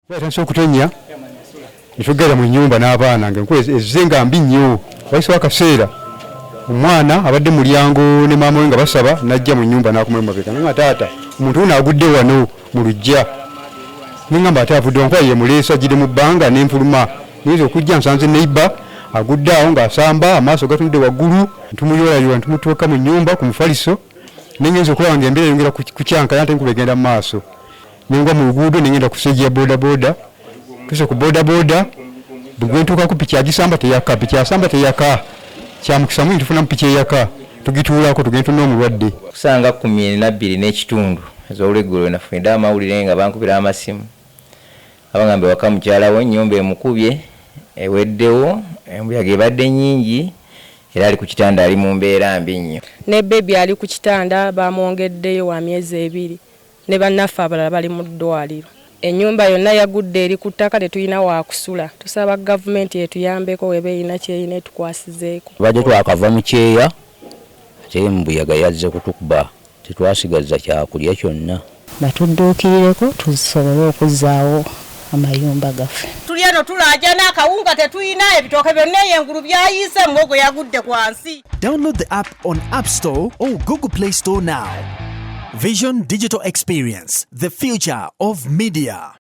Yatandise okutonnya ne tugenda mu nnyumba n'abaana ng'enkuba ezze nga mbi nnyo. Wayiseewo akaseera omwana abadde mu mulyango ne maama we nga basaba n'ajja mu nnyumba n'akomawo emabega nangamba taata omuntu wuuno agudde wano mu luggya. Ne ngamba ate avudde wa nkuba y'emuleese ajjidde mu bbanga ne nfuluma. Ngenze okujja nsanze neighbor agudde awo ng'asamba amaaso gatunudde waggulu. Tumuyoolayoola ne tumuteeka mu nnyumba ku mufaliso ne ngenze okulaba ng'embeera eyongera kukyankana ate enkuba egenda mu maaso. Nengwa mu luguudo nengenda ku siteegi ya bodaboda tuuse ku bodaboda buli gwe ntuukako piki agisamba teyaka piki asamba teyaka kya mukisa mungi tufunamu piki eyaka tugituulako tugende tunone omulwadde. Kusanga 12 n'ekitundu ez'olweggulo we nafunidde amawulire nga bankubira amasimu nga bangamba ewaka mukyala wo ennyumba emukubye eweddewo, embuyaga ebadde nnyingi era ali ku kitanda ali mu mbeera mbi nnyo. Ne bbebi ali ku kitanda baamwongeddeyo wa myezi ebiri. Ne bannaffe abalala bali mu ddwaaliro. Ennyumba yonna yagudde eri ku ttaka tetulina waakusula. Tusaba gavumenti etuyambeko w'eba erina ky'erina etukwasizeeko. Tubadde twakava mu kyeya ate embuyaga yazze kutukuba tetwasigazza kyakulya kyonna. Batudduukirireko tusobole okuzzaawo amayumba gaffe. Tuli eno tulaajana, akawunga tetulina, ebitooke byonna eyo engulu byayiise, muwogo yagudde wansi. Download the app on App Store or Google Play Store now. Vision Digital Experience, the future of media.